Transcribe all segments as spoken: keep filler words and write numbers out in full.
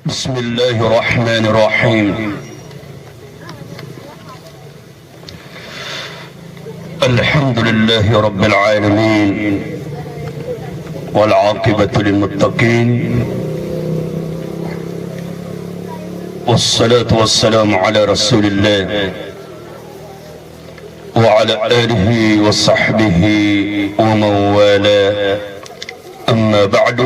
بسم الله الرحمن الرحيم. الحمد لله رب العالمين، والعاقبة للمتقين، والصلاة والسلام على رسول الله وعلى آله وصحبه ومن والاه. أما بعد.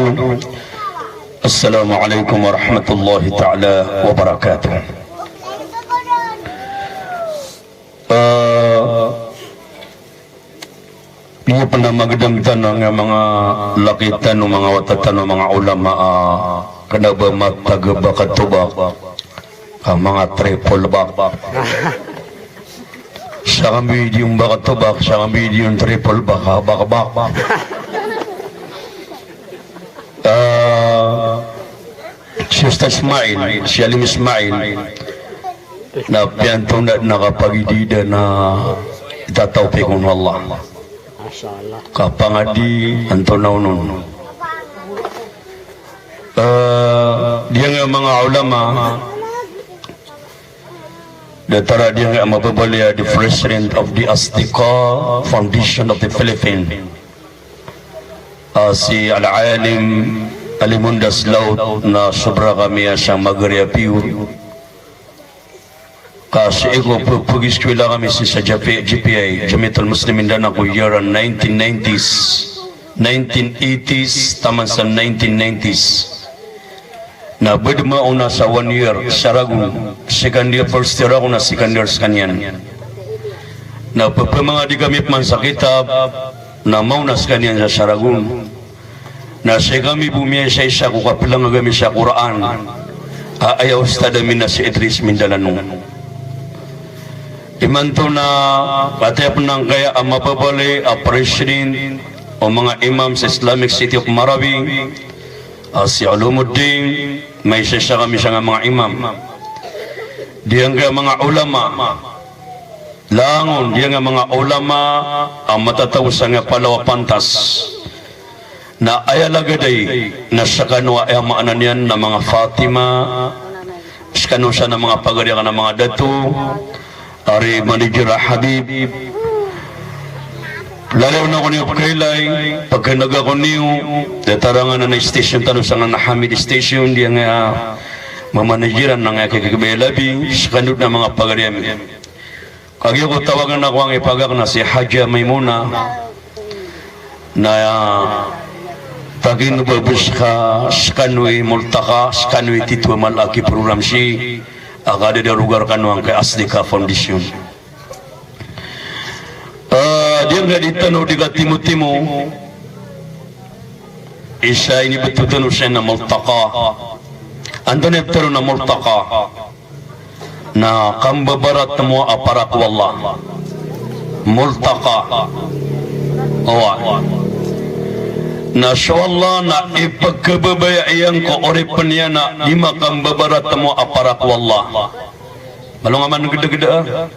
السلام عليكم ورحمة الله تعالى وبركاته. Ah, di pn a magdam tano nga manga laki tano, manga wata tano, manga ulama, ah, kna ba matag a back to back. Ah, manga triple back. Sa kambi di on back to back, sa kambi di on triple back, ah, back, back. Ah, si Ustadh Ismail, si Alim Ismail, na piyanto na, na kapagidida na itataw pikon o Allah. Masha Allah. Kapangadi anto na onon. Eh, di nga manga ulama, datar a di nga mababaloy a the president of the Asdiqa Foundation of the Philippines. Ah, si Al-Alim Alimondas Laut na sobra kami a siyang magari a piyo. Ka sii ko pphag-eskwela kami sii sa J P, J P I, Jamiatul Muslimin Danang ko year nineteen nineties, nineteen eighties, taman sa nineteen nineties. Na badma ona sa one year sa ragon, second year, first year ako na second year skaniyan. Na pphamangadi kami pman sa kitab, na maona skaniyan sa, sa ragon. Na sii kami bo miyaisa-isa ko kaplangag ami sa Qur'an. A, aya ustadh ami na si Idris Mindalano. Imanto na kataya pn angkaya a mababaloy a president o manga imam sa Islamic City of Marawi, a si Ulumuddin, maisa-isa kami sangkai a manga imam. Di angkaya manga ulama, langon, di angkaya manga ulama a matatago sangkai a palaw a pantas. Na aya lagid ai, na skano a aya maana niyan na manga Fatima, skano san a manga pagari akn a manga dato, ari manager a Habib. Lalayon ako niyo pkailay, pkhan'g ako niyo, datar angkanan a station tano sangkanan a Hamid Station, di angkaya mamanager anan angkaya kikibay a labi, skano dn a manga pagari ami. Kagiya ko tawagan ako angkai a pagari akn a si Haja Maimuna, na takin o ba bs ka skano i Multaqa, skano i tito a mala a kiprogram sii, a kadadarogar kano angkai a Asdiqa Foundation. Ah, di angkaya di tano di katimo-timo. Isa inibto tano sii na Multaqa. Antonaa i pitharo na Multaqa? Na kambabaratmowa a para ko Allah. Multaqa. Oway. Na so Allah na ipkhababaya iyan ko oripn iyan a di makambabaratmowa a para ko Allah. Malo nga man gdagda a.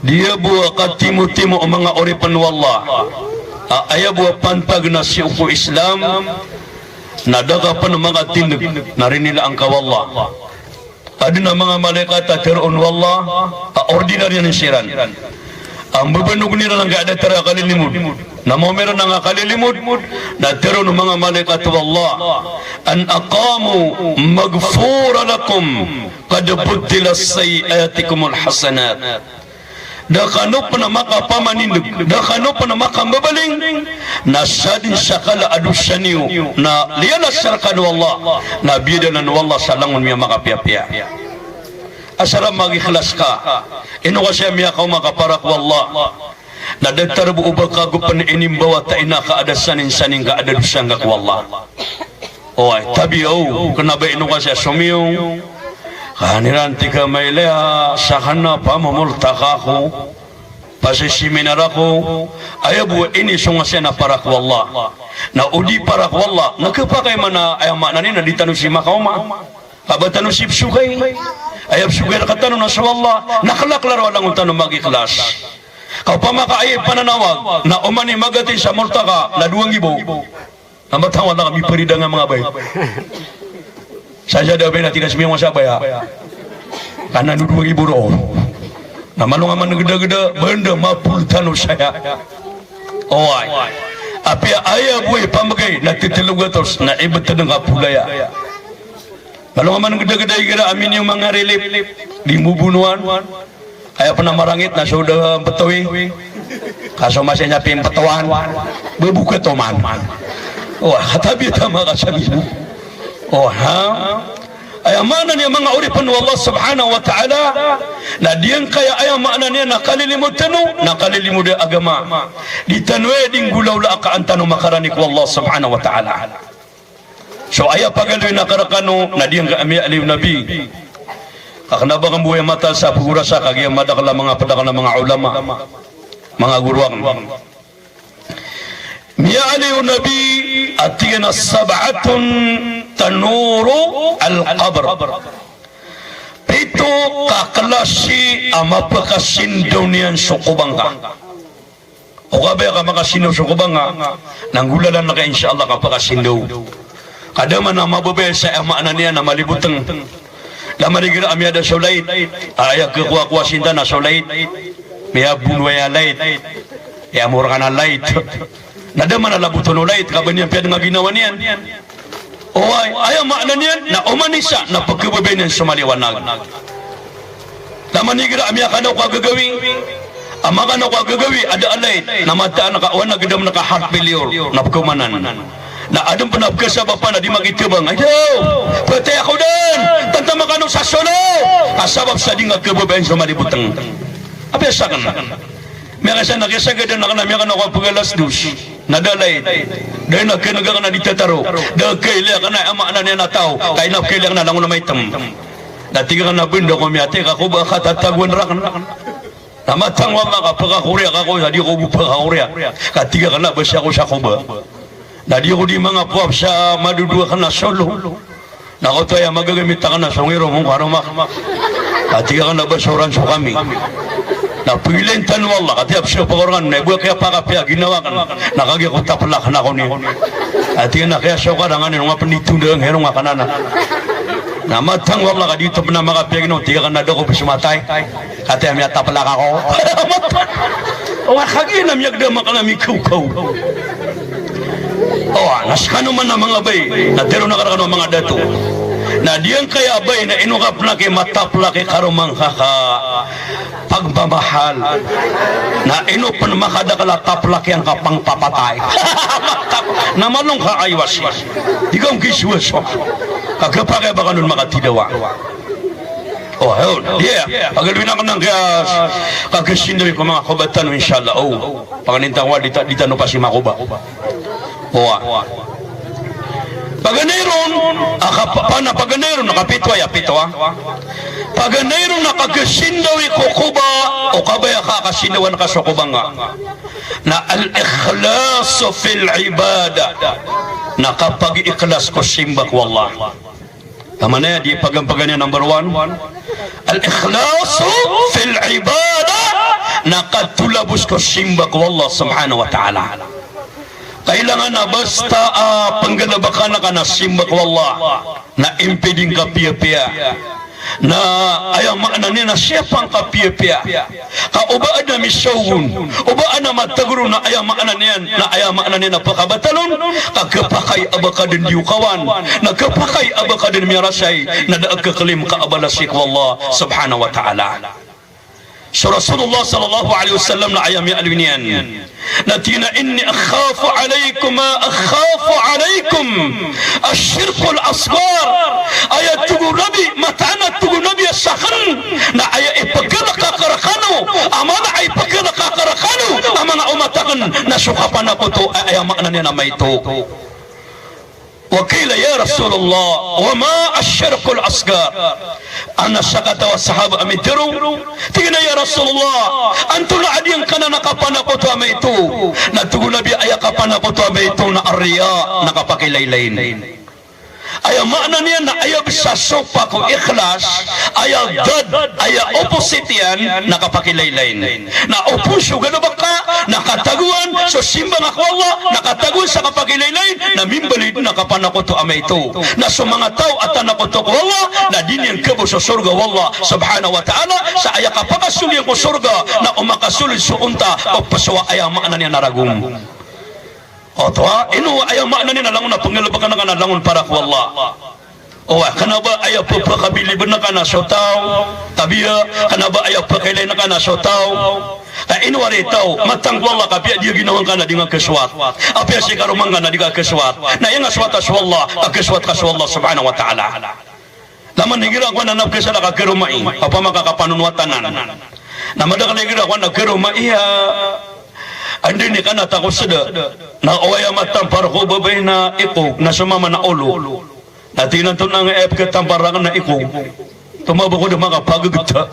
Di aya bo a katimo-timo o manga oripn o Allah a aya bo a pantag na sii ko Islam, na da ka pn makatindg na rinilaan ka o Allah. Adn a manga malaikat a tharoon o Allah a ordinary a siran. A mbabanogn iran angkaya datar a kalilimod. Na maoma iran angkaya kalilimod, na tharoon o manga malaikat o Allah, an aqamu maghfuran lakum, qad buddilat sayyi'atikumul hasanat. Da kano pn a makapamanindg, da kano pn a makambabaling, na sadn sa kala a dosa niyo na liyalas rkano o Allah, na biyadalan o Allah sa langon miyamakapiyapiya. Asar a magikhlas ka, ino ka sii a miyakaoma ka para ko Allah. Na datar bo o ba ka go pn inimbawatai na ka a da sanin-sanin ka a da dosa ngka ko Allah. Oway, tabiya o, kna ba ino ka sii a somiyo. Ka niran tig ka mailay a sakn na pamomultaqa ako, pasisiminar ako, aya bo a inisong a sii na para ko Allah. Na o di para ko Allah, na khapakay man a aya maana niyan na di tano sii makaoma. Ka ba tano sii pzokay. Aya pzokay rktano na so Allah, na klakla ron a langon tano magikhlas. Ka opama ka aya i pananawag, na oman i magatin sa Multaqa, na dowa nggibo. Na matawa na kami paridan nga manga bay. Sa saya da ba ina tig a smiyawa sa baya. Ka na dowa ribo roo. Na malo nga manggdagda, banda mapolo tano saya. Oway. Apiya aya bo i pambgay na titlo gatos na ibtad ngka polo aya. Malo nga manggdagda igira a miniyo manga relief. Di mo bonowan. Aya pn a marangit na so da mptowi. Ka so masa niyan pimptowan. Bbo ka toman. Oway, katabi tama ka sa mibo. Oway, ha? Aya maana niyan manga oripn o Allah subhanahu wa ta'ala, na giyangkaya aya maana niyan na kalilimo tano, na kalilimo di agama. Di tano aya di nggolawla a kaan tano makarani ko Allah subhanahu wa ta'ala. So aya pagaloy na karkano na giyangkaya miyaaloy o Nabi. Ka kna ba kamboway a mata sa pgorasa ka giya madakl a manga, pdakl a manga ulama. Manga goro akn. Miyaaloy o Nabi a tig iyan a sab'atun tanuru al-qabr. Pito ka klasi a mapakasindaw niyan so kobang ka. O kabaya ka makasindaw so kobang ka, na nggolalan ka insha Allah ka pakasindaw. Ka da man a mababaya sa aya maana niyan na malibotng. Da man igira a miyada so light, aya kkowakowa sinta na so light. Miyabono aya light. Aya morkana light. Na da man a laboton o light, ka ba niyan piyadng a ginawa niyan. Oway, aya maana niyan na oman isa na pkhababayaan iyan so maliwanag. Da man igira a miyakanaw ka gagawii, a makanaw ka gagawii a da a light, na mataan ka o ana gdam na ka half failure, na pkhaomanan. Na adn pn a pkhasabapan a di makitbang, ay daw, phatay ako dn, tanto makanaw sa solo, ka sabap sa di nga khababayaan so malibotng. Apiya sakn. Miyakasana, kiyasagadan akn a miyakanaw ka pkha alas dos. Na da a light. Da ina khan'g akn a di tataro. Da a kailay akn a aya maana niyan a taw. Ka ina kailay akn a langon a maitm. Na tig akn a bnda ko miyatay ka ko ba katatagoan rakn. Na matang o Allah ka pkakoriya ka ko sa di ko bo pkakoriya. Ka tig akn a basa ko sa ko ba. Na di ko di manga powap sa madodowa akn a solo. Na kaoto aya magagamit akn a songiro mo karoma. Ka tig akn a ba soran so kami. Na pgilain tano o Allah, ka tig a psiya pakorangan, na ibo a kiyapakapiya ginawa akn. Na kagiya ko taplak na koni. Ka tig akn a kiyasokar angkanan o nga pn i tondang hirong akn anan. Na matang o Allah ka di tpn a makapiya ginawa, tig akn a da ko psmatay. Ka tig a miyataplak ako. O nga kagiya na miyagdam akn a mikawkaw. O, na skano man a manga bai, na tero na karakano a manga dato. Na giyangkaya a bai na ino ka pn a ki mataplak i karoma ngka ka pagmamahal. Na ino pn makadakl a taplak iyan ka pangpapatay. Na malong ka aiwasi. Di ka ngkisowasowa. Ka khapakay ba kano makatidawa. O, hon. Iya. Pagaloy na kna ngka, ka kasindawi ko manga koba tano, insha Allah. O, pakaninta ko a di ta-, di tano pasi makoba. Owa. Paganay ron, a kapa-, pana paganay ron, a kapito aya, pito a. Paganay ron a kakasindawi ko koba, o kabaya ka kasindawan ka so koba nga. Na al-ikhlasu fil ibadah. Na kapagikhlas ko simba ko Allah. Taman aya di pagampagan iyan number one. Al-ikhlasu fil ibadah. Na katolabos ko simba ko Allah subhanahu wa ta'ala. Kailangan a basta a pnggalbkan ka na simba ko Allah, na impiding ka piyapiya. Na aya maana niyan na siyapang ka piyapiya. Ka o ba adn a misaw on, o ba adn a matag ron na aya maana niyan, na aya maana niyan na pakabatal on, ka khapakay a ba ka dn di okawan, na khapakay a ba ka dn miyarasay, na da a khaklaim ka a balas sii ko Allah subhanahu wa ta'ala. So Rasulullah sallallahu alaihi wasallam na aya miyaaloy niyan. Na tig iyan a, "Inni akhafu alaikum ma akhafu alaikum ash-shirkul asghar." Aya tig o Nabi, mataan a tig o Nabi a sakn, na aya ipkhalk akn rkano, a mala a ipkhalk akn rkano a manga omat akn, na so kapanakoto, aya maana niyan na maito. Wa qila, "Ya Rasulullah, wa ma ash-shirkul asghar?" Adn a sakataw a sahaba a mitharo, tig iyan a, "Ya Rasulullah, antonaa dn angkanan a kapanakoto a maito?" Na tig o Nabi a aya kapanakoto a maito na ar-riya, na kapakilaylay. Aya maana niyan na aya bs a sopak o ikhlas, Aya dad, aya opposite iyan na kapakilaylayin. Na opon so galbk ka na katagoan so simba ngka ko Allah, na katagoan sa kapakilaylayin, na mimbalid na kapanakoto a maito. Na so manga taw a tanakoto ko Allah, na di niyan kabo so sorga o Allah subhanahu wa ta'ala, sa aya kapakasold iyan ko sorga, na o makasold so onta, o psowa, aya maana niyan na ragom. Oto a, ino aya maana niyan na langon a pnggalbkn ka na langon para ko Allah. Owa, kna ba aya pphakabilibn ka na so taw, tabiya, kna ba aya pkailayn ka na so taw. Ka ino ari taw, matang ko Allah ka apiya di a ginawa ngka na di ngka khasowat. Apiya si karoma ngka na di ka khasowat. Na aya ngka sowata so Allah, ka khasowat ka so Allah subhanahu wa ta'ala. Taman igira ko anan a pkhasala ka karoma i, opama ka kapanonowatan anan. Na madakl igira ko anan a karoma i a, anda ini ka na takosda. Na oway a matampar ko babay na ikog, na so mama na olo. Na tig iyan antonaa nga aya pkhatampar rakn na ikog. Tomo bo ko da makapagagta.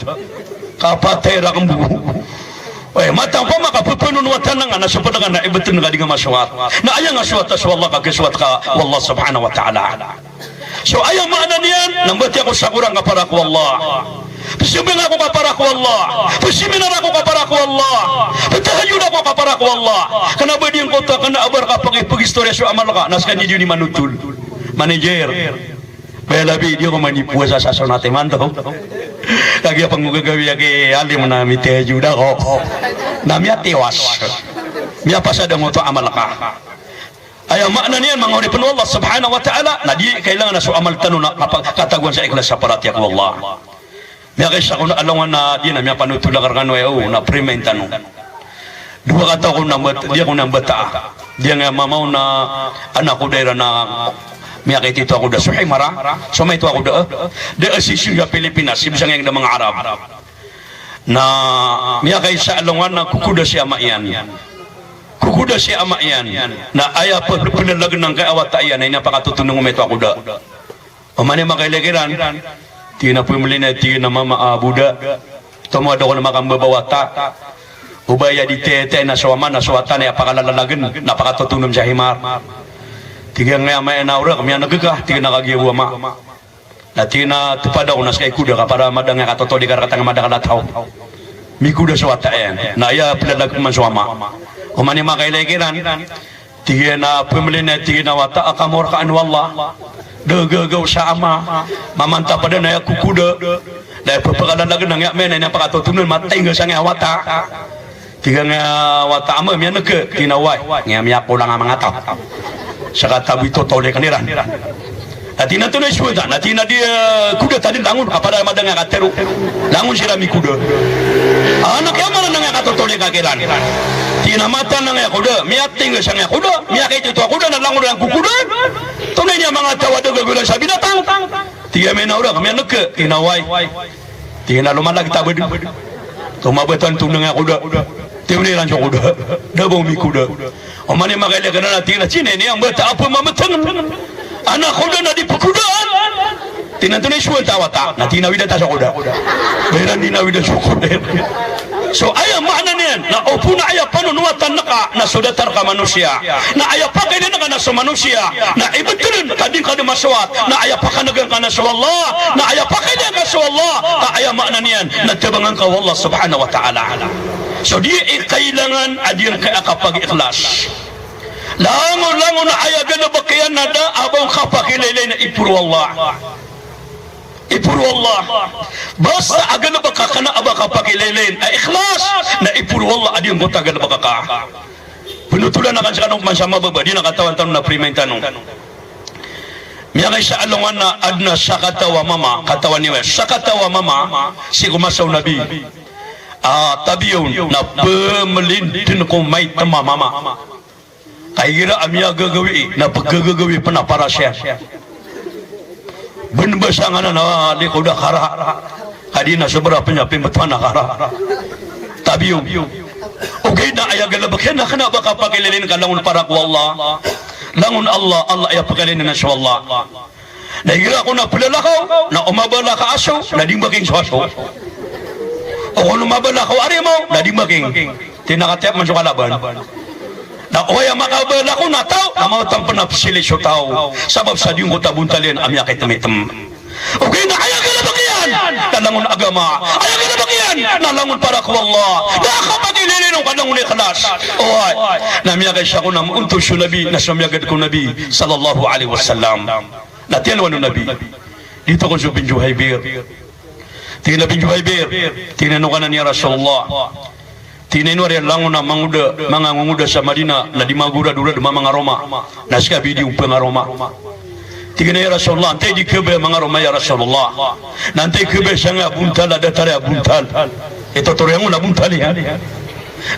Kapatay rakn bo. Oy, matampar, makapphanonowatan ngka na so pd ka na ibtn ka di ngka masowat. Na aya ngka sowata so Allah ka khasowat ka o Allah subhanahu wa ta'ala. So aya maana niyan na mbatiya ko sa Qur'an ka para ko Allah. Pzambayang ako ka para ko Allah. Pziminar ako ka para ko Allah. Ptahajjud ako ka para ko Allah. Kna ba di ngka oto kna a ba rka pkipkhistoriya so amal ka na skaniyan i di niyo manotol. Manager. Baya labi, di ako manipowasa sa sonat imanto. Kagiya pnggagawii aki alim na mitahajjud ako. Na miyatiwas. Miyapasad angkoto a amal ka. Aya maana niyan, manga oripn o Allah subhanahu wa ta'ala, na di kailangan a so amal tano na kapa-, katagoan sa ikhlas sa paratiyaya ko Allah. Miyakaisa ko na alongan na di na miyapanotol akn rkano aya o na primain tano. Dowa kataw ko na mbat-, di ako na mbata. Di nga mama o na anak ko da iran na miyakaitito ako da so himar a. So maito ako da, eh. Da a sisyo sa Pilipinas, sibsang yang da manga Arab. Na miyakaisa alongan na kokoda si ama iyan. Kokoda si ama iyan. Na aya pphlalagn angkai a wata iyan, na inapakatotonong o maito ako da. Oman i makailay kiran, tig iyan a pmili na, tig iyan a mama a boda. Tomo a da ako na makambabawata. O ba aya di tete na so ama na so wata na aya pakalalalagn, na pakatotonom sa himar. Tig iyan a ama iyan a ork, miyan'g ka, tig iyan a kagiya bo ama. Na tig iyan a topad ako na ska i koda ka para madang aya katotol i karkatang a madakl a taw. Mikoda so wata iyan. Na aya plalag man so ama. Oman i makailay kiran, tig iyan a pmili na, tig iyan a wata a kamorkaan o Allah. Da gagaw sa ama. Mamantap a da na aya kokoda. Da aya pphakalalag na ngaya mena ina pakatotonon, matay nga sangaya wata. Tig iyan a wata a ama, miyan'g ka? Tig iyan a oway. Ngaya miyakolang a manga taw. Sakataw i totol iyan kiran. Na tig iyan a antonaa i sowaan ta? Na tig iyan a di, eh, koda tano langon, kapada madang aya katero. Langon siran mikoda. Anak iyan, marata na ngaya katotol iyan kiran. Tig iyan a mata na ngaya koda, miyatengga sangaya koda, miyakaitito a koda, na langon iran kokoda. Antonaa ini a manga taw a da gagaw iran sa binatang? Tig iyan a mena orak, miyan'g ka? Tig iyan a oway. Tig iyan a lomalag ta bd. Tomo a ba tanto na ngaya koda. Tiyono iran so koda. Da bo mikoda. Oman i makailay kiran na tig iyan a, sii niyan i mbata a pmamtng. Anak koda na di pkodaan. Tig iyan a antonaa i sowaan ta a wata? Na tig iyan a awida ta so koda. Ba iran di na awida so koda. So aya maana niyan na opama na aya panonowatan ka na so datar ka manosiya, na aya pakailay ka na so manosiya, na ibtn ka di ngka dn masowat, na aya pakan'gan ka na so Allah, na aya pakailay ka so Allah, ka aya maana niyan na tabangan ka o Allah subhanahu wa ta'ala. So di kailangan a di ngka a kapag-ikhlas. Langon, langon a aya galbk iyan na da a ba ngka pakailaylay na iporo o Allah. Iporo o Allah. Basta a galbk ka kna a ba ka pakailaylay a ikhlas, na iporo o Allah a di ngkoto a galbk ka. Pnotolan akn skano man sa mababa, di na katawan tano na primain tano. Miyakaisa alongan na adn a sakataw a mama, katawan iyo, sakataw a mama, sii ko masa o Nabi. Ah, tabiya on, na pmlindn ko maitm a mama. Ka igira a miyagagawii, na pgagagawii pn a paras iyan. Bn basa nganan a likoda kara. Ka di na sobra pn iyan pmbtowan a kara. Tabiya on. Ogaid na aya galbk iyan na kna a ba ka pakailaylay ka langon para ko Allah. Langon Allah, Allah aya pakailaylay na so Allah. Na igira kon a plalakaw, na o mabala ka aso, na di mbaking so aso. O kon o mabala ka o arimaw, na di mbaking. Tig iyan a katiyap man so kalaban. Na o aya makabala kon a taw, na maoto pn a psili so taw. Sabap sa di ngkoto a bontal iyan a miyakitmitm. Ogaid na aya galbk iyan. langon agama. Aya kinabagian na langon para ko Allah. Na kapagililin o kadangon ikhlas. Oway. Na miyakaisa ko na onto so Nabi, na so miyagad ko Nabi sallallahu alaihi wasallam. Na tiyalowan o Nabi. Di tokon so bin Juhaybir. Tig iyan a bin Juhaybir. Tig iyan a, "Ino ka nan ya Rasulullah?" Tig iyan a, "Ino ari a langon a mangoda, manga ngongoda sa Madina, na di magoradorad, mamangaroma. Na seka bidi o pangaroma." Tig iyan a, "Ya Rasulullah, antai di kabaya mangaroma ya Rasulullah? Na antai kabaya sanga bontal a datar a bontal?" Ito toro iyan on a bontal iyan.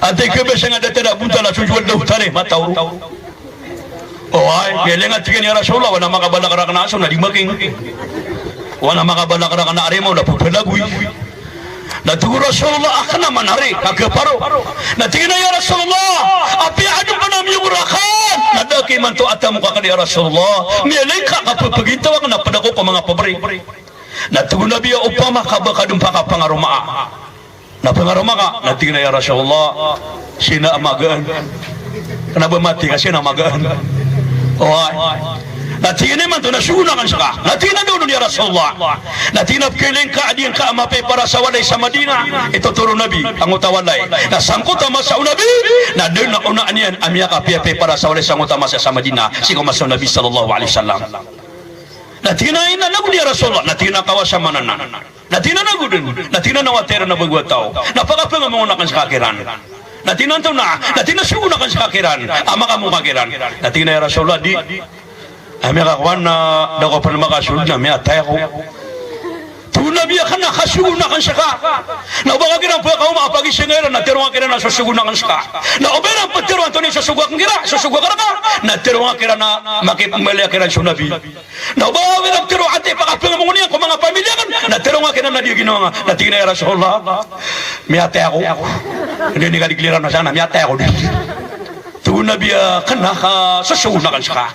"Antai kabaya sanga datar a bontal a so juwal da otal i mataw?" Oway, miyailay nga tig iyan a, "Ya Rasulullah, o aya makabalak rakn a aso na di making. O aya makabalak rakn a arimaw na pphalagoy." Na tig o Rasulullah, "Aken a manari, ka kaparo." Na tig iyan a, "Ya Rasulullah, apiya adn pn a miyogo raken na da aki imanto a tamok aken ya Rasulullah. Miyailay ngka ka pphagintaw aken na pd ako ko manga pabri." Na tig o Nabi a, "Opama ka ba ka dn pakapangaromaa, na pangaroma ka." Na tig iyan a, "Ya Rasulullah, sii na a magaan. Kna ba mati ka sii na a magaan." Oway. Na tig iyan a, "Imanto na sogoon aken seka." Na tig iyan a, "Da on, ya Rasulullah." Na tig iyan a, "Pkailay ngka a di ngka a mapiya i para sa walay sa Madina." Ito toro o Nabi, angkoto a walay. Na sangkoto a masa o Nabi, na da on a onaan iyan a miyakapiyapiya i para sa walay sangkoto a masa sa Madina, sii ko masa o Nabi sallallahu alaihi wasallam. Na tig iyan a, "Ino na go di ya Rasulullah?" Na tig iyan a, "Kawasa man anan." Na tig iyan a, "Na go dn?" Na tig iyan a, "Na wata iran a bago a taw. Na pakapangamongon aken seka kiran." Na tig iyan a, "Antonaa?" Na tig iyan a, "Sogoon aken seka kiran a makamongka kiran." Na tig iyan a, "Ya Rasulullah, di. Aya miyakakowan na da ako pn makasold na miyatay ako." Tig o Nabi a, "Kna ka sogoon aken seka. Na o ba ka kiran pkaoma a pagisanga iran na tharoa ngka kiran a so sogoon aken seka. Na o ba iran ptharoa antonaa i sosogo aken kiran, sosogo aken rka, na tharoa ngka kiran a makipmbalaya kiran so Nabi. Na o ba iran ptharoa antaa i pakapangamongon iyan ko manga pamilya aken, na tharoa ngka kiran a di ginawa nga." Na tig iyan a, "Ya Rasulullah, miyatay ako. Anda ini ka di kliran na sana, miyatay ako di." Tig o Nabi a, "Kna ka sosogoon aken seka."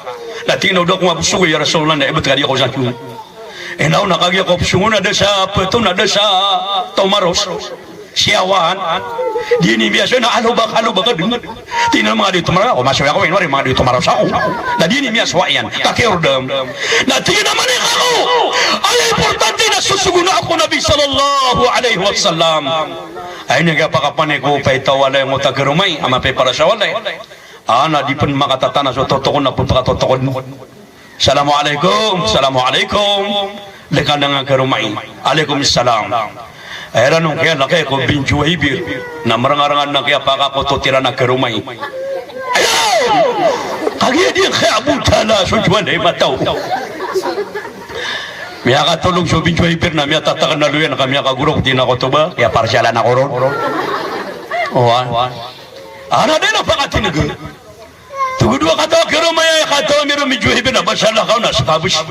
Na tig iyan a, "O da ako nga psogo ya Rasulullah, na ibt ka di ako sa song." Ino na kagiya ko psongon a da sa pto na da sa tomaros. Siyawan. Di ini miyasowa na aloba, aloba ka dn. Tig iyan a manga di tomaros ako, masowa ako, ino ari manga di tomaros ako. Na di ini miyasowa iyan. Kakiordam. Na tig iyan a manik ako. Aya importante na sosogoon ako ko Nabi sallallahu alaihi wasallam. Ay, ini kiyapakapanik ko paita walay angkoto a karomai a mapiya i para sa walay. A, na di pn makatatana so totokon a pphakatotokon. "Assalamu alaikum, assalamu alaikum." Lkan a nga karomai. "Alaikum salam." Aya ran on kiyalakay ko bin Juhaybir. Na mrngarngan na kiyapakakotot iran a karomai. Ayaw! Kagiya di ngka a bontal a so juwal i mataw. Miyakatolong so bin Juhaybir na miyatatak na loyan ka miyakagorok, tig iyan a, "Koto ba, kiyaparsiyalan ako ron." Oway. Ana da na pakatindg. Togo dowa kataw a karomai a kataw ami ron bin Juhaybir na ba salakaw na skabs.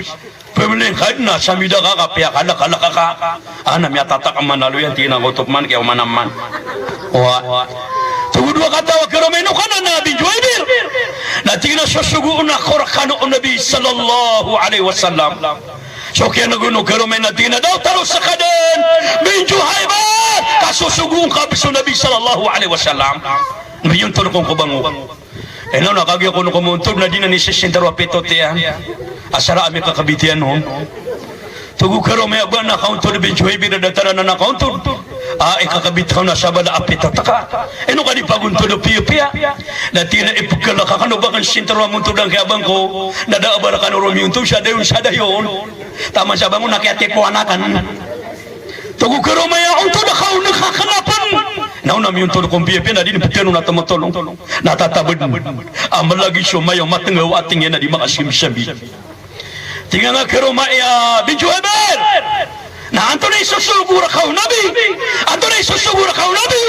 Pmlingkad na samida ka kapiya kalk, kalk ka. Ana miyatatak man a loyan, tig iyan a, "Koto pman, kiyaoman a man." Oway. Togo dowa kataw a karomai, "Ino ka nan a bin Juhaybir?" Na tig iyan a, "Sosogoon ako rkano o Nabi sallallahu alaihi wasallam." So kiyaneg on o karomai na tig iyan a, "Da o taro skadn, bin Juhaybir, ka sosogoon ka bs o Nabi sallallahu alaihi wasallam." Miyontod kon ko bango. Ino na kagiya kon ko montod na di nan isisintaro a pitoto iyan. Asar a mikakabit iyan on. Togo karomai a ba na kaontod bin Juhaybir a datar anan a kaontod. A, ikakabit ka on a sabala a pitoto ka. Ino ka di pagontod o piyapiya? Na tig iyan a ipkhalk akn o ba akn sintaro a montod angkai a bangko. Na da a ba rkano ron miyontod sa dayon sa dayon. Taman sa bango na kiyatikowan akn. Togo karomai a ontod a kaoneg ka kna pn. Na on a miyontod ko mpiyapiya na di niyan ptharoon a tomotolong. Na tatabd. A mlagid so mayaw matngaw a tingin a di makasambisambi. Tig iyan a karomai a bin Juhaybir. Na antonaa i sosogo rka o Nabi? Antonaa i sosogo rka o Nabi?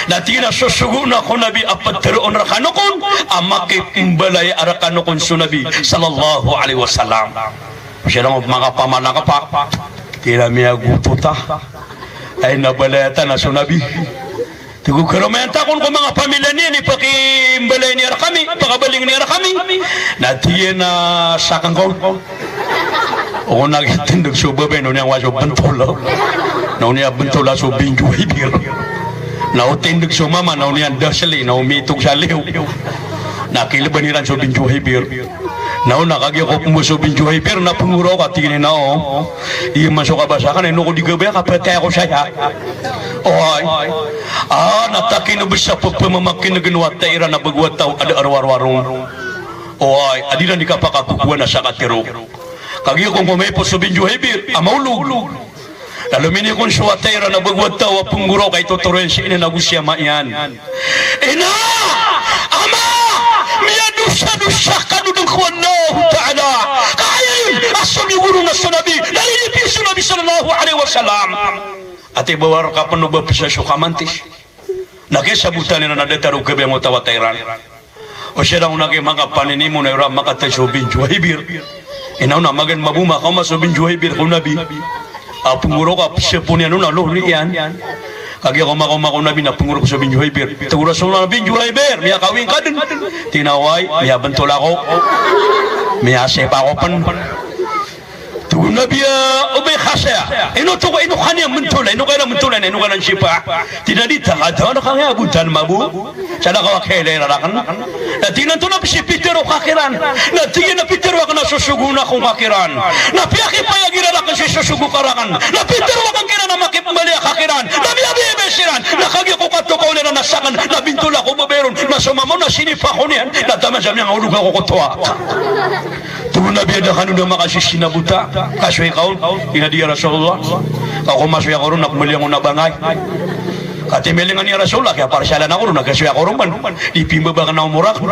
Na tig iyan a sosogoon ako o Nabi a ptharoon rkano kon a makipmbalaya rkano kon so Nabi sallallahu alaihi wasallam. Sii langon makapamalakpak. Tig iyan a miyagotot a. Ay na balaya tano so Nabi. Tig o karomai a antaa kon ko manga pamilya niyan i pakimbalay niyan rkami, pakabaling niyan rkami. Na tig iyan a sakn kon. O na kitindg so babay na o niyan wa so bntol. Na o niyan bntol a so bin Juhaybir. Na o tindg so mama na o niyan dasli na o mitog sa liyo. Na kilban iran so bin Juhaybir. Na o na kagiya ko pmbasa o Bin Juhaybir na pnggorok a tig iyan a o, iyan man so kabasa akn, ino ko di kabaya ka phatay ako saya. Oway. A, na takino bes a pphamamakinegen o wata iran a bago a taw a da a rowar-rowar on. Oway, a di iran di kapakakokowan a sakatero. Kagiya ko ngoma ipos o Bin Juhaybir a maolog. Lalo minikon so wata iran a bago a taw a pnggorok a itotoro iyan si ina ago si ama iyan. Ina! Ama! Miyadosa-dosa kano dn ko Allahu Ta'ala. Ka aya iyan a somiyogoro na so Nabi, na lilipiya so Nabi sallallahu alaihi wasallam. Ati bawar ka pn o ba psa so kamantis. Na kiyasabotan iran a datar o kabayang o wata iran. O siran on a ki makapaninimo na iran makatay so Bin Juhaybir. Ina on a magan maboma ka oma so Bin Juhaybir ko Nabi. A pnggorok a psapon iyan on a lolo iyan. Kagiya ko makaoma ko Nabi na pnggorok so Bin Juhaybir. Tig o Rasulullah, Bin Juhaybir, miyakawing ka dn? Tig iyan a oway, miyabntol ako. Miyasipa ako pn. Tig o Nabi a, o ba i khasaya, ino tig o, ino ka niyan mntola, ino ka iran mntola, ino ka iran sipa? Tig iyan a di ta, ka ta, na ka ngiya botan mabo. Sa da ka wa khailay rakn. Na tig iyan a antonaa pn si pitharo ka kiran? Na tig iyan a pitharo akn a sosogoon ako ngka kiran. Na piyakipayag iran rakn si sosogo ka rakn. Na pitharo akn kiran a makipmbaloy ka kiran. Na miyabayabaya siran. Na kagiya ko katokaw iran a sakn, na bintol ako o babay ron. Na so mama on na sinipa ako niyan. Na taman sa miyangaolog ako ko toa. Tig o Nabi a da kano dn makasisina bota. Kasoy ka on? Tig iyan a di ya Rasulullah. Ka ko masoy ako ron na pmbaloyan ko na bangay. Ka timelingan, ya Rasulullah, kiyaparsalan ako ron na kasoy ako ron man. Di pimbaba akn a omor akn.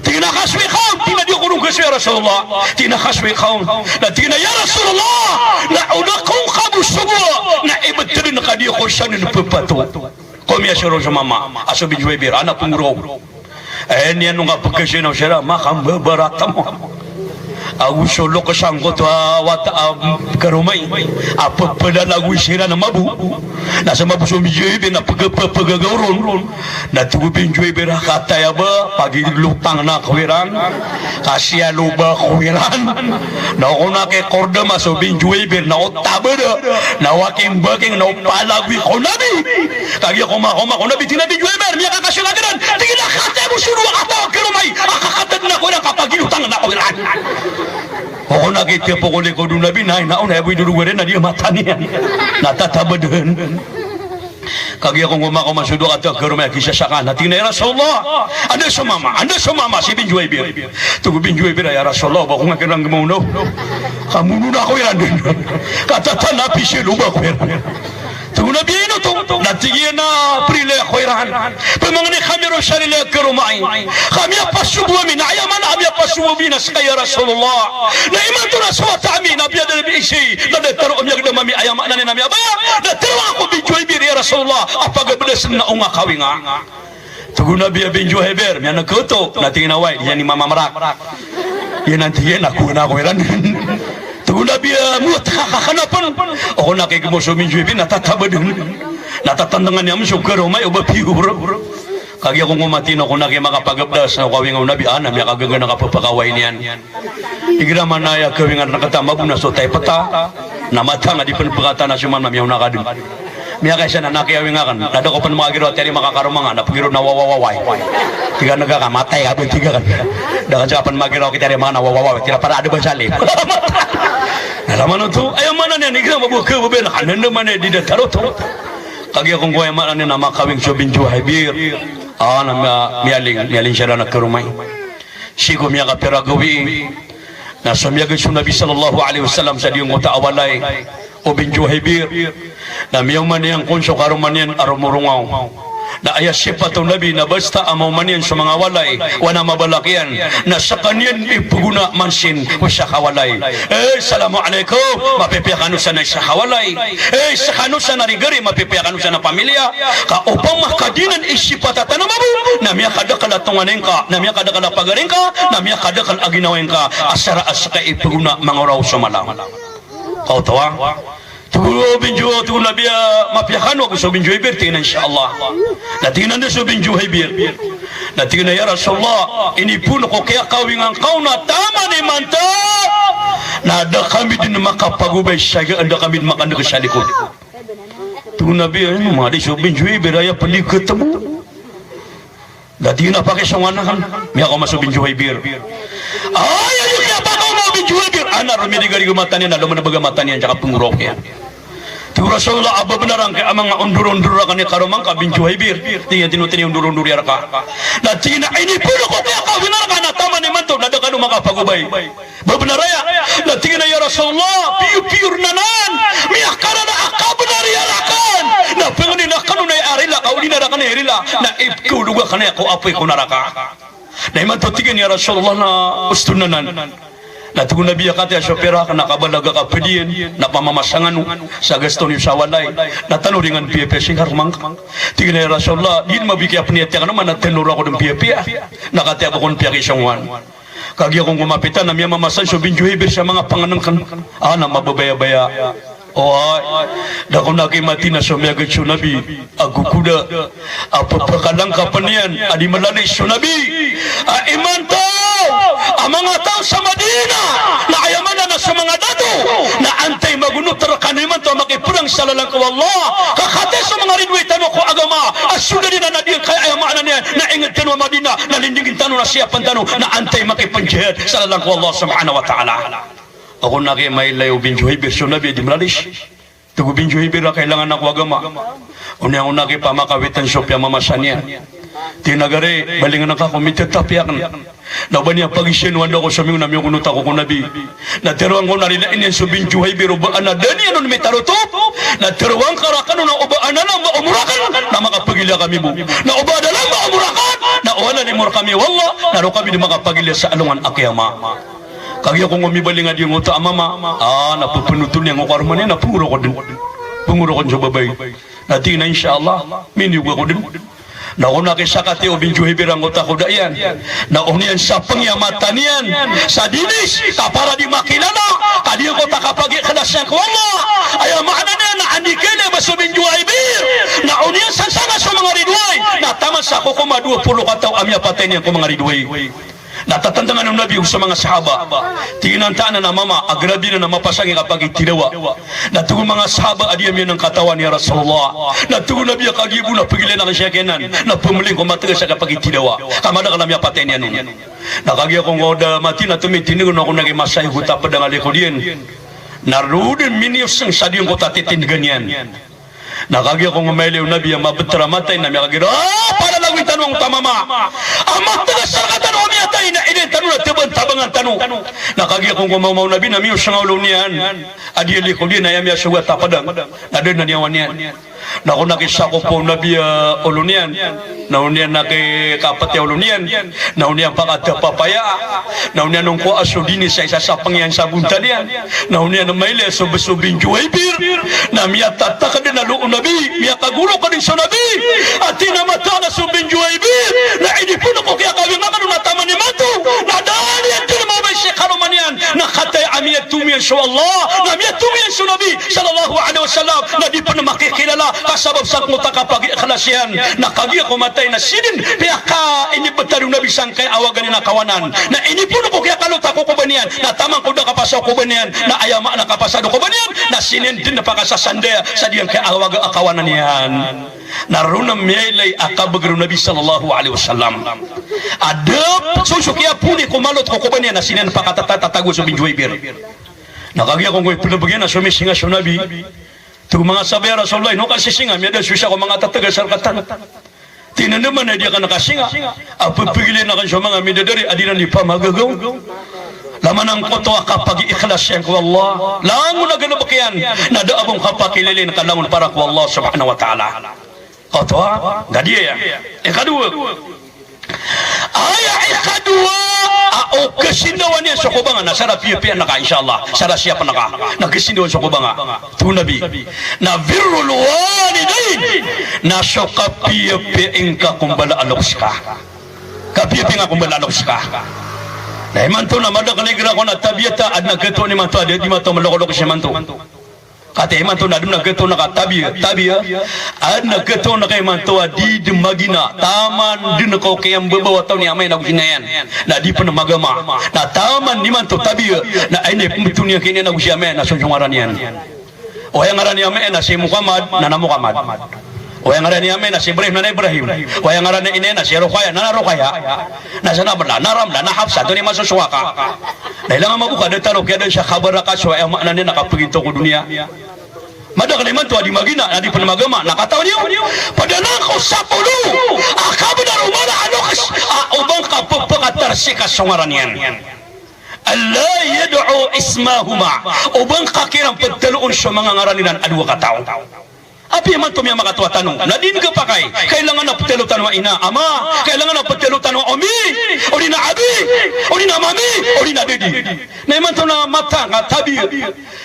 Tig iyan a kasoy ka on? Tig iyan a di ako ron kasoy, ya Rasulullah. Tig iyan a kasoy ka on? Na tig iyan a, ya Rasulullah, na o da kon ka bo sogoa, na ibtad dn ka di ako san dn ppato. Ko miyasoy ron so mama a so Bin Juhaybir, ana pnggorok. Aya niyan on ka pkasina o sira, makambabarat mo. Ago so loks angkoto a wata a karoma i a pphalalagoy siran a mabo. Na sa mabo so Bin Juhaybir na pg-, pg-, pgagaw ron. Na tig o Bin Juhaybir a kataya ba, pagilotang na ko iran. Kasiyaloba ko iran. Na o kon a kikordam a so Bin Juhaybir na o tabada. Na o akimbaking na o palagoy ko Nabi. Kagiya ko makaoma ko Nabi, tig iyan a Bin Juhaybir, miyakakasoy ka kiran? Tig iyan a kataya bo so dowa kataw a karoma i a kakatadn ako iran ka pagilotang na ko iran. O kon a kitipok o likod o Nabi, na aya bo i dodog iran na di a mata niyan. Na tatabad dn. Kagiya ko ngoma ko makaoma so dowa kataw a karoma i a kisasakaan, na tig iyan a, ya Rasulullah, anda so mama, anda so mama si Bin Juhaybir? Tig o Bin Juhaybir a, ya Rasulullah, o ba ko ngka kiran gmaonaw, ka mono na ko iran dn. Ka tatanapi si loba ko iran. Tig o Nabi a ino oto? Na tig iyan a prilaya ko iran. Pamangni kami ron sa rilaya a karoma i. Ka miyapasobo ami, na aya maana a miyapasobo ami na ska, ya Rasulullah, na imanto na so wata ami na biyadalbi i si, na datar o miyagdam ami, aya maana niyan na miyabaya. Na tharoa ko Bin Juhaybir, ya Rasulullah, a pagabdas na o nga kawinga. Tig o Nabi a Bin Juhaybir, miyaneg ka oto? Na tig iyan a oway, iyan i mama mrak. Iyan a tig iyan a kowa na ko iran. Tig o Nabi a mot ka kakna pn. O kon a kigmo so Bin Juhaybir na tatabad dn. Na tatandngan iyan so karoma i o ba piyor. Kagiya ko ngoma, tig iyan a o kon a kimakapagabdas na o kawinga o Nabi, ana miyakagaga na kapapakaway niyan. Igira man aya kawingan rkata mabo na so tay pta, na matang a di pn pkata na so mama, miyaona ka dn. Miyakaisa na, na kiyawinga akn, na da ko pn makagiraw a tiyarima ka karoma nga, na pgiraw na wawawaway. Tig ka na ka matay ka ba, tig ka. Da ka ska pn magiraw a kitiyarima nga na wawawaway, tig iran, para adn ba salim. Na lamanoto, aya maana niyan, igira mabo a kababaya na, na anda man i di datar oto. Kagiya ko ngoma, aya maana niyan na makawing so Bin Juhaybir. A, na miya-, miyaling, miyaling siran a karoma i. Sii ko miyakapira gawii, na somiyagad so Nabi sallallahu alaihi wasallam sa giyangkoto a walay o Bin Juhaybir. Na miyaoma niyan kon so karoma niyan a romorongaw. Na aya sipat o Nabi na basta a maoma niyan so manga walay, wana mabalak iyan, na skaniyan ipgona mansin ko isa ka walay. Eh, assalamu alaikum, mapipiya kano san a isa ka walay. Eh, skano san a rigari, mapipiya kano san a pamilya. Ka opama ka giyanan i sipat a tanamabo, na miyakadakl a tonganay ngka, na miyakadakl a pagari ngka, na miyakadakl a ginawai ngka, a sara a ska ipgona mangoraw so mala. Kaoto a, tig o Bin Ju-, tig o Nabi a, mapiya kano ago so Bin Juhaybir? Tig iyan a insha Allah. Na tig iyan a anda so Bin Juhaybir? Na tig iyan a, ya Rasulullah, inipoon ko kiyakawingan ka on a taman imanto na da kami dn makapagobay sa, da kami dn makandg sa likod. Tig o Nabi a, ino man di so Bin Juhaybir, aya pn di katmo. Da tig iyan a pakisongan akn. Miyakaoma so Bin Juhaybir. Ay, Ana romirigarig a mata niyan, na lomanabag a mata niyan, saka pnggorok iyan. Tig o Rasulullah a ba bnar angkai a manga ondorondor rakn i karoma ngka bin Juhaybir. Tig iyan, tino, tini ondorondor iyan rka. Na tig iyan a inipoon ko kiyakawingan rka na taman imanto na da kano makapagobay. Ba bnar aya? Na tig iyan a ya Rasulullah, piyo-piyor nanan, miyakarana a kabnar iyan rakn. Na pangnin akn on a aya rila ka, o di na rakn aya rila, na ipkaolog akn aya ko apoy ko naraka. Na imanto tig iyan, ya Rasulullah, na osto nanan. Na tig o Nabi a kataya so pera akn na kabalaga ka pd iyan, na pamamasangan o, sa gasto niyo sa walay. Na tano ringan piyapiya sii karoma ngka. Tig iyan a ya Rasulullah, di dn mabiki a pniyati akn oman na tano rakn dn piyapiya. Na kataya bo kon piyakisongowan. Kagiya kon ko mapita na miyamamasan so bin Juhaybir sa manga pangnngkn. A, na mababayabaya. Oway, da kon aki mati na so miyagad so Nabi a gogoda a pphakalang ka pn iyan a di mlalis so Nabi a imanto a manga taw sa Madina na aya maana na so manga dato na antai magonot rkano imanto a makiprang sa lalan ko Allah, ka kataya so manga ridoay tano ko agama a so da dn a na di angkai, aya maana niyan na ingd tano a Madina na lindingin tano na siyapan tano na antai makipnjihad sa lalan ko Allah subhanahu wa ta'ala. Ako na ki mailay o bin Juhaybir so Nabi a di mlalis. Tig o bin Juhaybir a kailangan ako agama. Oniyan ko na ki pamakawitan so piyamamasa niyan. Tig iyan a gari, balingan ka ko, mitatapi akn. Na o ba niyan pagisn o anda ko so mingo na miyogonot ako ko Nabi. Na tharoang ko na rilaan iyan so bin Juhaybir o ba anan da niyan on mitarotop. Na tharoang ka rakn on a o ba anan a ba omor akn na makapagila kami bo. Na o ba da anan a ba omor akn na o halal i mor kami o Allah, na roo kami dn makapagila sa alongan a kiyama. Kagiya ko ngo mibaling a di ngoto a mama, a, na pphanoton iyan ko karoma niyan, na pngorokn dn. Pngorokn so babay. Na tig iyan a, insha Allah, miniyoga ko dn. Na ko na ki sakati o bin Juhaybir angkoto a koda iyan. Na oniyan sa pngiya mata niyan sa dinis, ka para di makilala, ka di angkoto a kapagikhlas iyan ko Allah. Aya maana niyan na andi kene ba so bin Juhaybir. Na oniyan sa sanga so manga ridoay. Na taman sa kokoman a dowa polo kataw a miyapatay niyan ko manga ridoay. Na tatandngan o Nabi so manga sahaba. Tig iyan a antaa anan a mama a grabe anan a mapasang i kapagitirawa. Na tig o manga sahaba a di ami anan katawan, ya Rasulullah. Na tig o Nabi a kagiya bo na pagilay akn siya kiyanan. Na pmling ko matgas a kapagitirawa. Ka madakl a miyapatay niyan on. Na kagiya ko ngoda mati na tomitindg on ako na ki masay ko tapdang a likod iyan. Na roo dn miniyosng sa di angkoto a titindgan iyan. Na kagiya ko ngomailay o Nabi a mabtr a mata iyan na miyakagira, a, palalagoy tano angkoto a mama a matgas rkatano a miyatay na ilay tano na tbntabangan tano. Na kagiya ko ngomawma o Nabi na miyosnga olo niyan a di a likod iyan a aya miyasogat a pdang na da dn a niyawa niyan. Na ko na ki sakop o Nabi a olo niyan. Na oniyan na ki kapati a olo niyan. Na oniyan pakatapapaya. Na oniyan on ko a so dinis a isa sa pngiyan sa bontal iyan. Na oniyan na mailay so bs o bin Juhaybir. Na miyatatak dn a loo o Nabi, miyakagorok dn so Nabi. A tig iyan a mataan a so bin Juhaybir na inipoon ko kiyakawingan akn on a taman imanto na da niyan dn mababay si karoma niyan. Na kataya a miyatomo iyan so Allah, na miyatomo iyan so Nabi sallallahu alaihi wasallam, na di pn makikilala ka sabap sa angkoto a kapagikhlas iyan. Na kagiya ko matay na sii dn piyakainibtad o Nabi sangkai a awagan iyan a kawanan. Na inipoon ko kiyakaloto a kokoba niyan, na taman ko da kapasad o koba niyan, na aya maana kapasad o koba niyan na sii niyan dn pakasasandaya sa di angkai a awaga a kawanan iyan. Na roo na miyailay a kabagr o Nabi sallallahu alaihi wasallam a da pn so kiyapoon i ko malot ko koba niyan na sii niyan pakatatatatago so bin Juhaybir. Na kagiya ko ngoy pnbg iyan a somisinga so Nabi. Tig o manga sahabah, ya Rasulullah, ino ka sisinga, miyada so isa ko manga tatgas rkatano. Tig iyan a man a di akn kasinga a pphagilay akn so manga midadari a di ran di pamagagaw. Laman angkoto a kapagikhlas iyan ko Allah. Langon a galbk iyan na da a bo ngka pakilalayn ka langon para ko Allah subhanahu wa ta'ala. Oto a, ngka di aya. Ikadowa. Aya ikadowa a o kasindawan iyan so kobanga na sa da piyapiya ngka, insha Allah. Sa da siyapa ngka na kasindawan so kobanga. Tig o Nabi na birrul walidain, na so kapiyapiya ingka ko mbala a loks ka. Kapiyapiya ingka ko mbala a loks ka. Na imanto na madakl i giraw ko na tabiat a adn a gatoon imanto a di, di imanto malokolok imanto. Katii imanto na adn a gatoon ka tabiya, tabiya. Adn a gatoon ka imanto a di dn magina, taman dn ko kiyambabaw a taw ni ama iyan ago si ina iyan. Na di pn magama. Na taman imanto tabiya. Na aya ipmbtoon iyan ki ina iyan ago si ama iyan na so ngaran iyan. O aya ngaran i ama iyan na si Muhammad, na na Muhammad. O aya ngaran iyan a ama iyan na si Ibrahim, na na Ibrahim. O aya ngaran iyan a ina iyan na si Rokaya, na na Rokaya. Na si Ramla, na Ramla, na Hafsa, antonaa i masosowa ka? Na ilay nga mago ka da tano kiyaadn sa khabar ka so aya maana niyan na kapagintaw ko doniya. Madakl imanto a di magina, na di pn magama, na katawan iyo. Pd anan ko sapolo a kabnar o mala a loks a o ba ngka pphakatarsi ka so ngaran iyan. Alla yad'u ismahuma. O ba ngka kiran ptharoon so manga ngaran iran a dowa kataw. Apiya imanto miyamakatowa tano, na di ngka pakay. Kailangan a ptharo tano a ina, ama. Kailangan a ptharo tano a omi. Odi na abi. Odi na mami. Odi na dadi. Na imanto na matag a tabiya.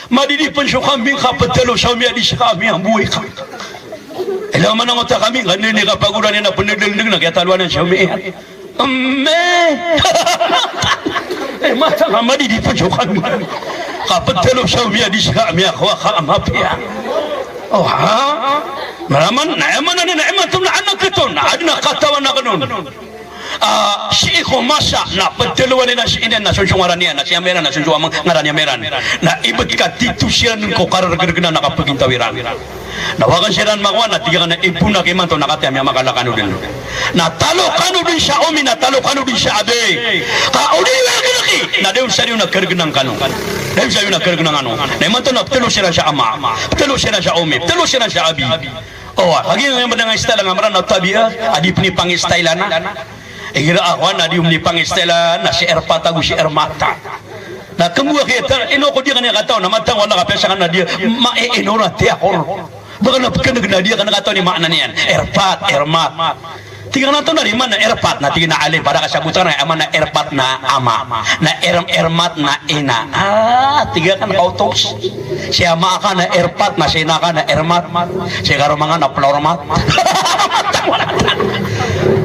Madidi pn so kambing ka ptharo sa omi a di ska a miyamboy ka. Ilay nga manangot a kambing ka, nini ka pagoran iyan a pndldng na kiyataloan iyan sa omi iyan. Mme. Eh, matag a madidi pn so kambing ka ptharo sa omi a di ska a miyakowa ka a mapiya. O, ha? Maraman, na aya maana niyan na imanto na anak ito, na adn a katawan akn on. Ah, sii ko masa na pthaloan iyan si ina iyan na so so ngaran iyan, na si ama iran na so so ama, ngaran i ama iran. Na ibt ka tito siran ko kargrgna na kapagintaw iran. Na o akn siran makowa, na tig akn a ipoon akn imanto, na katii a miyamakalak kano dn. Na talo kano dn sa omi, na talo kano dn sa abi. Ka o di iyo rgn aki, na da on sa di on a kargnan kano. Da on sa di on a kargnan kano. Na imanto na pthalo siran sa ama, pthalo siran sa omi, pthalo siran sa abi. O, kagiya nga iyan ba dn a istayl a ngaran a tabiya a di pn ipangistayl anan. Igira a kowan a di on ipangistayl anan na si Erpat ago si Ermat. Na kmbowa kiyatar, ino ko di akn iyan katawan, na matag o Allah ka piyasakn na di, ma, e, ino ra tiyakor. Ba ka na pknggn a di akn katawan i maana niyan. Erpat, Ermat. Tig akn antonaa i maana Erpat, na tig iyan a alif, ba da ka sabot akn a aya maana Erpat na ama. Na Erm-, Ermat na ina. Ah, tig akn ka oto. Si ama ka na Erpat, na si ina ka na Ermat. Si karoma ngka na Plormat.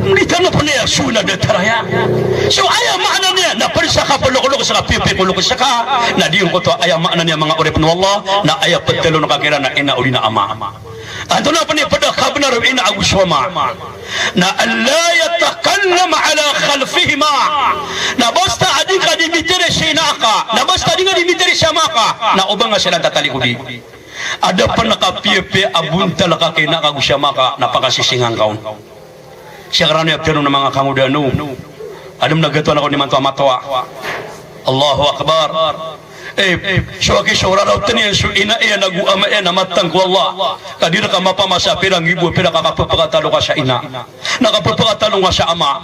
Di tano pn aya so na datar aya. So aya maana niyan na pd sa kaploklok sa kapiyapiya ko loks ka. Na di ngkoto aya maana niyan manga oripn o Allah, na aya ptharoon ka kiran na ina odi na ama. Antonaa pn i pd a kabnar o ina ago so ama? Na alla yatakallam ala khalfihima. Na basta a di ngka di mitharo si ina ka, na basta a di ngka di mitharo si ama ka, na o ba nga siran tatalikodi. Adn pn a kapiyapiya a bontal ka ki ina ka ago si ama ka, na pakasisingan ka on. Sii karano aya ptharoon a manga kangodaan o. Adn a mnagatoan ako nimanto a matowa. Allahu Akbar. Eh, so aki so raraotn iyan so ina iyan ago ama iyan a matag ko Allah. Ka di rka mapamasa pira nggibo pira ka kapphakatalo ka sa ina. Na kapphakatalo ka sa ama.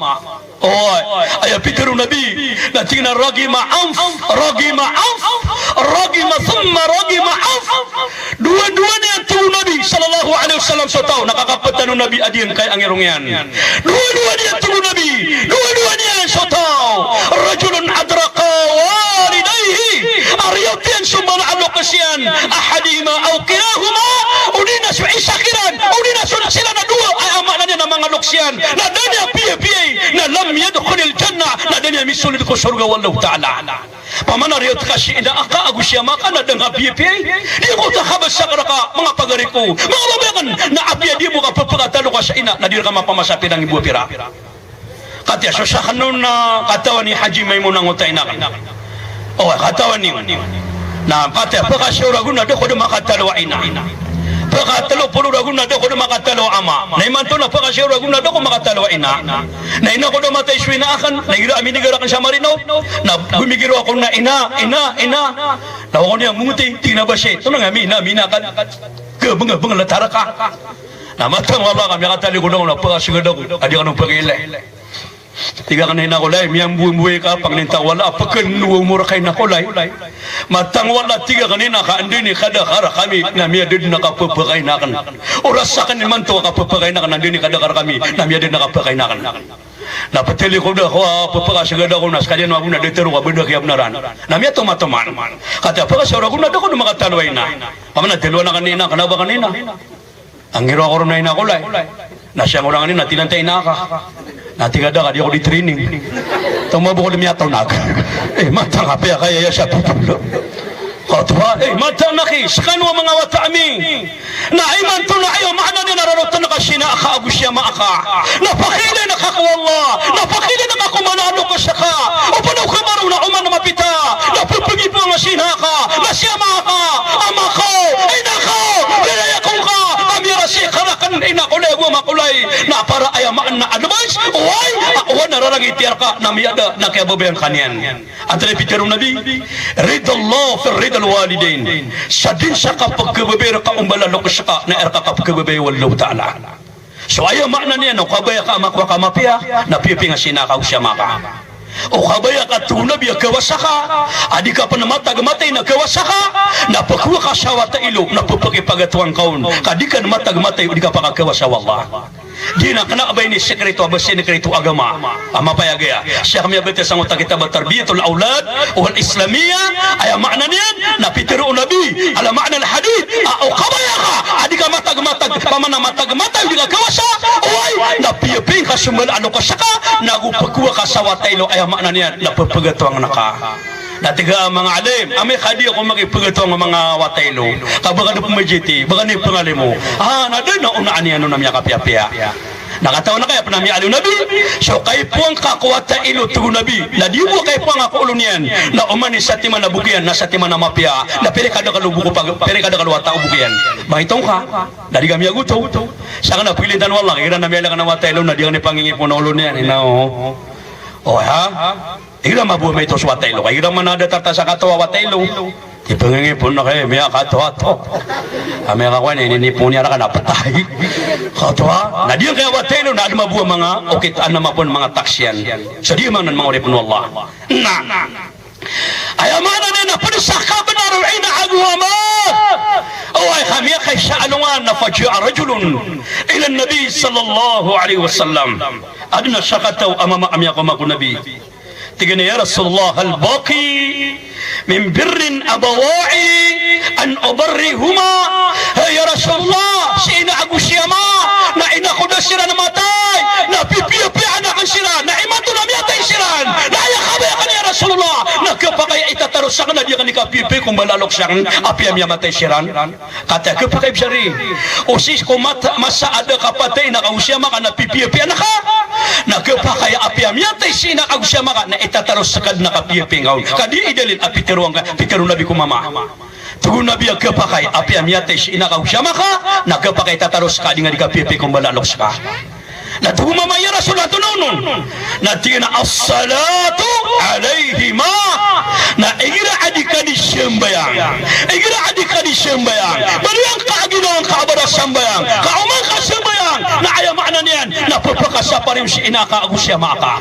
Oy, aya pitharo o Nabi, na tig iyan a raghima anf, raghima anf, raghima thumma raghima anf. Dowa-dowa niyan, tig o Nabi sallallahu alaihi wasallam, so taw na kakaptan o Nabi a di iyan kaya angirong iyan. Dowa-dowa niyan, tig o Nabi, dowa-dowa niyan so taw. Rajulun adraka walidayhi. A riyaot iyan so mala a loks iyan. Ahadihima aw kilahuma. O di na so isa kiran, o di na so siran a dowa, aya maana niyan na manga loks iyan na da niyan piyapiyai, na lam yadkhulil jannah, na da niyan misoled ko sorga o Allahu Ta'ala. Pamana riyaot ka si ina aka ago si ama aka na da ngka piyapiyai. Di ko ta kabasa ka rka, manga pagari ko, manga babay akn, na apiya di bo kapphakatalo ka sa ina, na di rka mapamasa pira nggibo pira. Katiya so sakn on na katawan i Haji Maimun angkoto a ina akn. O, katawan iyo. Na katiya, phakasiyaw ragon na da ko da makatalo a ina. Phakatlo polo ragon na da ko da makatalo a ama. Na imanto na phakasiyaw ragon na da ko makatalo a ina. Na ina ko da matay so ina akn, na igira a miniga rakn sa Marinaw, na gomigiraw ako na ina, ina, ina. Na o ako niyan mongoti, tig iyan a basi, tonaa nga mi ina, mi ina akn. Khabngabngl a tarka. Na matag o Allah ka miyakatalikod ako na phakasgad ako a di akn on pakailay. Tig akn a ina ko lay, miyambowambowai ka, pangnin ta o Allah a pkn o omor ka ina ko lay. Matag o Allah, tig akn a ina ka, anda ini kadakl a rkami na miyada dn a kapphakaina akn. Oras akn imanto a kapphakaina akn, anda ini kadakl a rkami na miyada dn a kapphakaina akn. Na ptalikod ako a pphakasgad ako na skaniyan mambo na datar o kabnar a kiyabnaran. Na miyatomatoman. Katiya phakasiyaw ragon na da ko da makatalo a ina. Pamana taloan akn i ina, kna o ba akn ina. Angiraw ako ron a ina ko lay. Na siyangor angkanin na tig iyan ta ina aka. Na tig a da ka, di ako di training. Tomo bo ko di miyatonag. Eh, matag a piyakaya sa putol. Koto ba, eh, matag a ki, skano a manga wata ami. Na imanto na aya maana niyan na rarotn ka si ina aka ago si ama aka. Na pakiilay na ka ko Allah. Na pakiilay na ka ko mala a loks aka. Opama o khabar o na oman a mapita. Na pphgipoan ka si ina aka. Na si ama aka. Ama ko. Ina ko. Lilaya ko ngka. Kami rasi ka na ina ko lay ago ama ko lay, na para aya maana na advice, oway, a, oway na rarangiti rka, na miyada, na kiyababayaan ka niyan. Antaa i pitharo o Nabi, ridallah fi ridal walidain. Sa dn sa kapkhababaya rka o mbala a loks ka, na aya rka kapkhababaya o Allahu Ta'ala. So aya maana niyan, o kabaya ka a makowa ka a mapiya, na piyapingn ka sii na kaosiyama ka. O kabaya ka, tig o Nabi, a kawasa ka, a di ka pn matag matay na kawasa ka, na pkowa ka sa wata ilo, na pphakipagatowan ka on, ka di ka matag matay o di ka pakakawasa o Allah. Di na kna ba ini sekreto, a ba sekreto agama. A mapayag aya. Sii ko miyabtad sangkoto a kitab a Tarbiyatul Awlad wal Islamiyah, aya maana niyan, na pitharo o Nabi, ala maana al hadith, a o kabaya ka a di ka matag-matag, pamana matag-matag di ka kawasa, oway, na piyapingn ka so mbala a loks ka, na go pkowa ka sa wata ilo, aya maana niyan, na pphagatowan ka. Na tig a manga alim, amay ka di ako makipagatowan ko manga wata ilo, ka ba ka di pmajiti, ba ka di pangalimo. A, na da na onaan iyan on a miyakapiyapiya. Na katawan ka aya pn a miyaaloy o Nabi, so kaipowan ka ko wata ilo, tig o Nabi, na di bo kaipowan ka ko olo niyan, na oman i satiman a bok iyan, na satiman a mapiya, na pira kadakl o bok o pag-, pira kadakl o wata o bok iyan. Mangitong ka, na di ka miyagoto. Sakn na pilitan o Allah, igira na miyalk na wata ilo, na di ka di pangingipon o olo niyan, ina o. O, ha? Igira mabowa maito so wata ilo. Igira man a datar ta sa katowa wata ilo. Di pangingipon na kay miyakatowa to. Amay ka kowan, inipon iyan rka na ptay. Katowa. Na di iyan kaya wata ilo, na adn a mabowa manga, okit, adn a mabowa manga taksiyan. So di man manga oripn o Allah. Na. Aya maana niyan na pd sa kabnar o ina ago ama. Oway, ka miyakaisa a alongan na faja'a rajulun ila Nabi sallallahu alaihi wasallam. Adn a sakataw a mama a miyakowa ko Nabi. Tig iyan a, "Ya Rasulullah, hal baqi min birri abawayya an ubarrahuma?" Hay ya Rasulullah, si ina ago si ama, na ina ko da siran matay, na pipiyapiyaan akn siran, na imanto na miyatay siran, na aya kabaya akn, ya Rasulullah, na khapakay a itataros akn a di akn di kapiyapiya ko mbala a loks akn, apiya miyamatay siran. Katii a khapakay, bsari. O sii ko mat-, masa a da kapatay i ina ka ago si ama ka na pipiyapiyaan ka, na khapakay a apiya miyatay si ina ka ago si ama ka na itataros ka dn a kapiyapiya ngka on. Ka di i dalil a pitharo angka, pitharo o Nabi ko mama. Tig o Nabi a khapakay a apiya miyatay si ina ka ago si ama ka, na khapakay a itataros ka a di ngka di kapiyapiya ko mbala a loks ka. Na tig o mama, "Ya Rasulullah, antonaa onon?" Na tig iyan a, "As-salatu alaihima." Na igira a di ka di sambayang. Igira a di ka di sambayang. Baloy angka a ginawa ngka a ba da sambayang. Ka oman ka sambayang. Na aya maana niyan na pphakasapar iyo si ina ka ago si ama ka.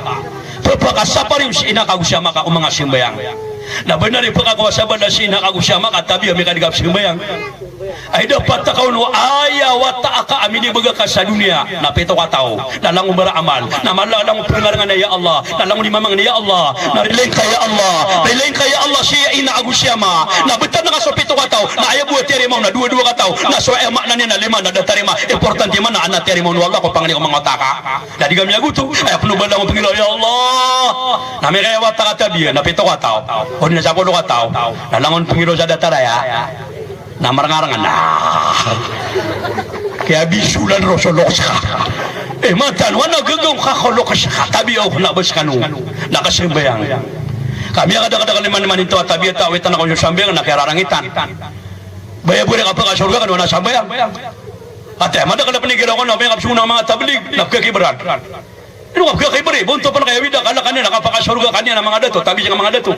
Pphakasapar iyo si ina ka ago si ama ka oman ka sambayang. Na bnar i pkhakowa sa bala si ina ka ago si ama ka, tabiya, amay ka di ka pzambayang. Ay dapat ka on o aya wata aka a minibgay ka sa doniya, na pito kataw, na langon baramal, na mala langon pngngarangan iyan ya Allah, na langon imamangn iyan ya Allah, na rilain ka ya Allah, rilain ka ya Allah si ina ago si ama, na btad ka so pito kataw, na aya bo a tiyarima on na dowa-dowa kataw, na so aya maana niyan na lima na da tarima, importante man na adn a tiyarima on o Allah ko pangni ko manga wata aka. Na di ka miyagoto, aya pn o ba langon pngiraw, ya Allah. Na amay ka aya wata ka tabiya, na pito kataw, o di na sapolo kataw, na langon pngiraw sa datar aya. Na marngarngan, ah. Kiyabisolan ron so loks ka. Eh, mataan, o na gagaw ka ko loks ka, tabiya o kna ba skano. Na kasambayang. Ka miyakadakadakl iman-iman intaw a tabiya ta, awitan ako so sambayang, na kiyararangitan. Baya bo ri kapakasorga kano na sambayang. Ati, madakl a pnigiraw ko na, baya kapsong na manga tablig, na pkakibran. Ino ka pkakibri, bonto pn kaya wida, kala kaniyan, kapakasorga kaniyan a manga dato, tabi sa manga dato.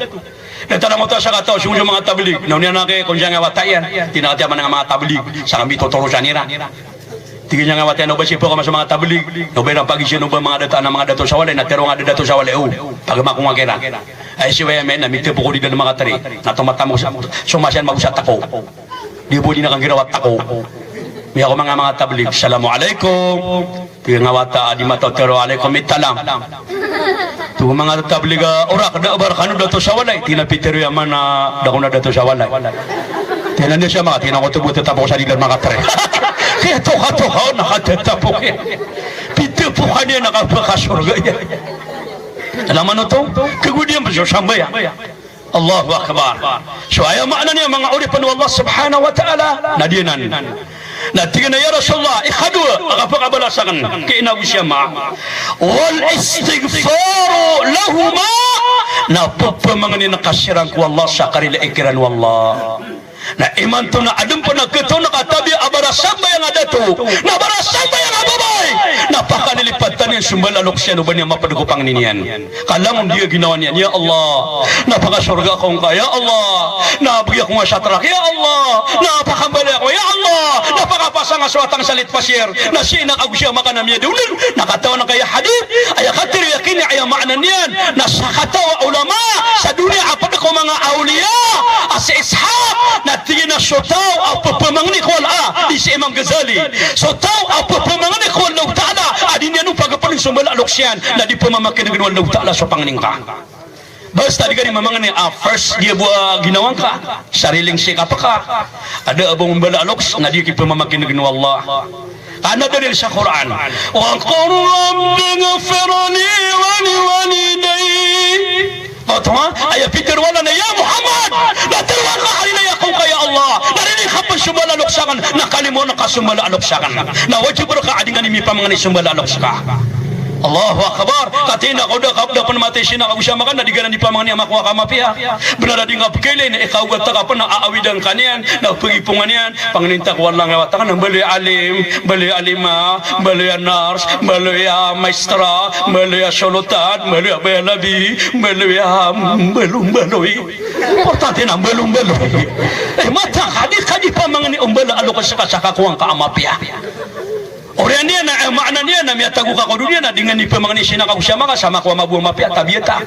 Na talangoto a sakataw, song so manga tablig. Na oniyan a kay, kon siyang wata iyan. Tig iyan a katiyaman a manga tablig. Sa kami totorosan iran. Tig iyan a wata iyan, o ba sipo ka man so manga tablig. O ba iran pagisiyan o ba manga dato, a manga dato sa walay, na tero nga dato sa walay, o. Pagmakonga kiran. Ay si waya men, na mitpo ko di dan manga tari. Na tomatamok sa, so masiyan mago sa tako. Di bo di na kanggiraw a tako. Miyakomanga manga tablig, "Assalamu alaikum." Tig a wata a di matotoro, "Alaikum salam." Tig o manga tablig a, "Orak, da a ba rkano dato sa walay?" Tig iyan a, "Pitero iyan man a da ako na dato sa walay." Tig iyan a, "Niyan siya maka," tig iyan a, "ko to bo tatapok sa dilan manga tari." Kaya toka-toka on na katatapok iyan. Pitpo ka niyan na kapakasorga iyan. Alaman oto, kagodiyan pn so sambayang. Allahu Akbar. So aya maana niyan, manga oripn o Allah Subhanahu wa Ta'ala, na giyanan. Na tig iyan a, "Ya Rasulullah, ikadowa a kapakabalas akn ki ina ago si ama, wal istighfaru lahuma," na pphamangnin ka siran ko Allah sa karila ikiran o Allah. Na imanto na adn pn a katoon ka tabiya a barasambayang a dato, na barasam Sombala a loks iyan o ba niyan mapd ko pangni niyan. Ka langon di a ginawa niyan, ya Allah, na pakasorga ako ngka, ya Allah, na bgi ako ngka sa trak, ya Allah, na pakambalay ako, ya Allah, na pakapasang a so atang sa lit pasir, na sii na kagosi a makan a miyadawlan, na katawan ka aya hadith, aya katharo iyan kini, aya maana niyan, na sakataw a ulama sa doniya a pd ko manga awliya a si Ishaq, na tig iyan a so taw a pphamangni ko Allah, a di si Imam Ghazali, so taw a pphamangni ko Allahu Ta'ala a di niyan on pagpdn so mbala a loks iyan, na di pmamakinegn o Allahu Ta'ala so pangni ngka. Basta di ka di mamangni a first di a bo a ginawa ngka, sariling sii ka pka, a da a bo mbala a loks, na di ki pmamakinegn o Allah. Ka na dalil sa Qur'an, wa qul rabbighfir li wa liwalidayya. Oto, ha? Aya pitharo o Allah na, ya Muhammad, na tharoa ngka a rilai ako ngka, ya Allah, na rilai ka pn so mbala a loks akn, na kalimoon ka so mbala a loks akn. Na wajib rka a di ngka di mipamangni so mbala a loks ka. Allahu Akbar. Katii na ko da ka, da pn matay sii na kagosi a makan, na di ka na di pamangni a makowa ka mapiya. Bnar a di ngka pkailay, na ikaogat ka pn a awidan ka niyan, na pagipongan iyan, pangnin ta ko Allah nga wata ka na mbaloy a alim, mbaloy a alima, mbaloy a nurse, mbaloy a maestra, mbaloy a solotan, mbaloy a bayalabi, mbaloy a mbalombaloy. Importante na mbalombaloy. Eh, mataan ka di ka di pamangni o mbala a loks ka sa kakowa ngka a mapiya. Oriyan iyan na, eh, maana niyan na miyatago ka ko doniya na di ngka di pamangni sii na kagosi a makan sa makowa mambo a mapiya a tabiya ta.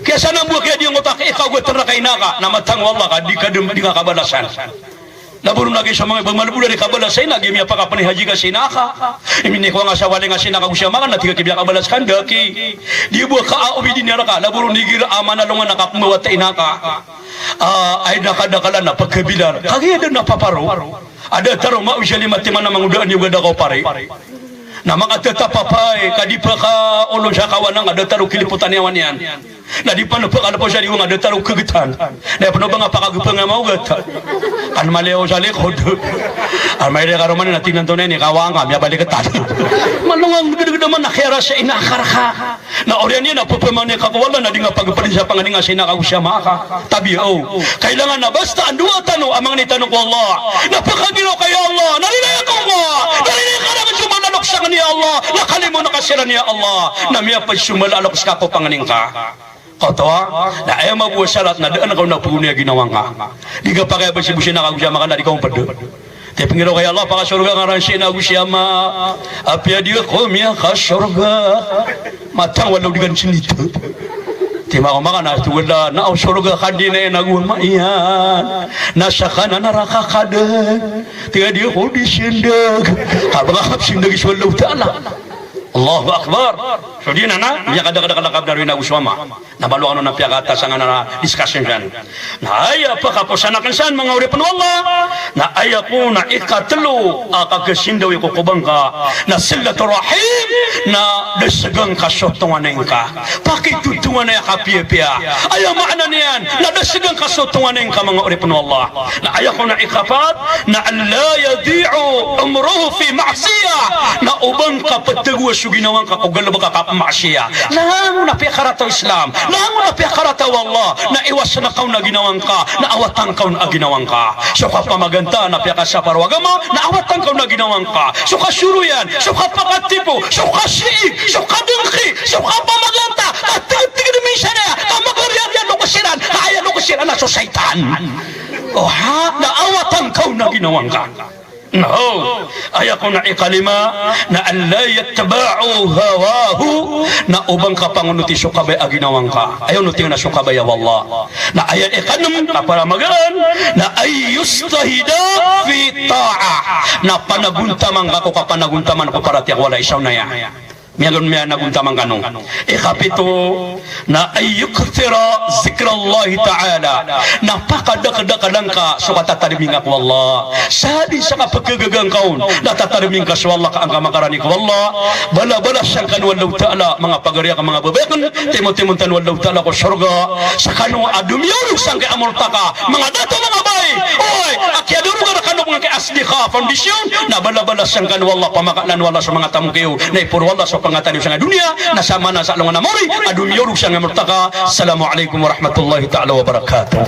Kiyasanambo a kiyadiyangoto a ikaogat rka i ina ka, na mataan o Allah ka di ka di, di ngka kabalasan. Labor on a giya so manga ba malbod a di kabalas sa ina, giya miyapakapnay haji ka sii na ka. Iminikowa nga sa walay nga sii na kagosi a makan, na tig ka ki biyakabalas ka ndaki. Di bo ka a obidin iyan rka, labor on igira a manalongan a kapmbawata ina ka. Ah, ay dakadakalan a pkabilar. Kagiya da na paparo. A da taro maoy sa lima timan a mangoda a niyo gada ka opari. Na makatatap a pay, ka di pakaolon sa kawanang, a da taro kilipotan iyan a wan iyan. Na di pn pkalapaw sa diwang a da taro kagtan. Na pn o ba nga pakagpng a maogat. Kan maliyaw sa likod. An mairi ka roman na tinanto na ini kawanga, miyabalik ktan. Malongang gdgd man a kiyarasa ina ka rka. Na oriyan iyan na pphamangni ka ko Allah na di nga pagpdn sa pangni nga sii na kagosi a makan ka. Tabiya o. Kailangan na basta andoa tano a mangni tano ko Allah. Na pkagiraw ka, ya Allah, na rilai ako ngka. Na rilai ka rakn so mbala a loks akn, ya Allah. Na kalimoon ka siran, ya Allah. Na miyapd so mbala a loks ka ko pangni ngka. Katawan, na aya mambo a sarat na daan ka on a pgooni a ginawa ngka. Di ka pakay a bsibsi na kagosi a makan na di ka on pd. Tig a pnggiraw ka, ya Allah, pakasorga ngka ran sii na kagosi a makan. Apiya di ako miyakasorga. Mataan o Allah o di ka on sinita. Tig a makaoma ka na, tig o Allah, na o sorga ka di na aya nago ama iyan. Na saka na naraka ka dn. Tig a di ako di sindag. Ka ba nga kapsindag so Allahu Ta'ala. Allahu Akbar. So di na na, miyakadakdakl a kabnar o ina ago so ama. Na malo kano na piyakatasangan a discussion san. Na aya pakaposan akn san, manga oripn o Allah. Na aya kon a ikatlo a kagasindawi ko kobang ka. Na silatur rahim, na da sgang ka so tonganay ngka. Pakitotonganay a kapiyapiya. Aya maana niyan, na da sgang ka so tonganay ngka, manga oripn o Allah. Na aya kon a ikapat, na an la yadhi'a umruhu fi ma'siyah. Na o ba ngka pthagoa so ginawa ngka ko galbk a kapma'siyah. Langon a piyakarata o Islam, langon a piyakarata o Allah, na iwasn ka on a ginawa ngka, na awatan ka on a ginawa ngka. So kapamaganta na piyakasapar o agama, na awatan ka on a ginawa ngka. So kasoroyan, so kapakatipo, so kasiig, so kadngki, so kapamaganta, katigtgd minsan aya, kamagariya a loks iran, ka aya loks iran na so shaytan. Oha, na awatan ka on a ginawa ngka. Na o, aya kon a ikalima, na an la yatba'u hawahu, na o ba ngka pangonoti so kabaya a ginawa ngka. Aya onoti ngka na so kabaya o Allah. Na aya ikanm, na para magaan, na an yujtahida fi ta'ah. Na panagontaman ka ko kapanagontaman ko paratiyaya ko Allah isa on aya. Miyagon, miyanagontaman kano. Ikapito, na an yukthira zikrallahi ta'ala. Na pakadakdaklan ka so katatadmi ngka ko Allah. Sa di sa kapkhagaga ngka on, na tatadmi ngka so Allah ka angka makarani ko Allah. Balabalasan kano o Allahu Ta'ala, manga pagari akn, manga babay akn, timotimon tano o Allahu Ta'ala ko sorga. Skano a domiyorog sangkai a mortaka, manga dato, manga bai. Oy, a kiyadorog rkano ko ngka Asdiqa Foundation, na balabalasan kano o Allah, pamakalan o Allah so manga tamok iyo, na iporo o Allah so pangatan iyo sangkai a doniya, na sa mana sa alongan a maori, a domiyorog sangkai a mortaka. Assalamu alaikum warahmatullahi ta'ala wabarakatuh.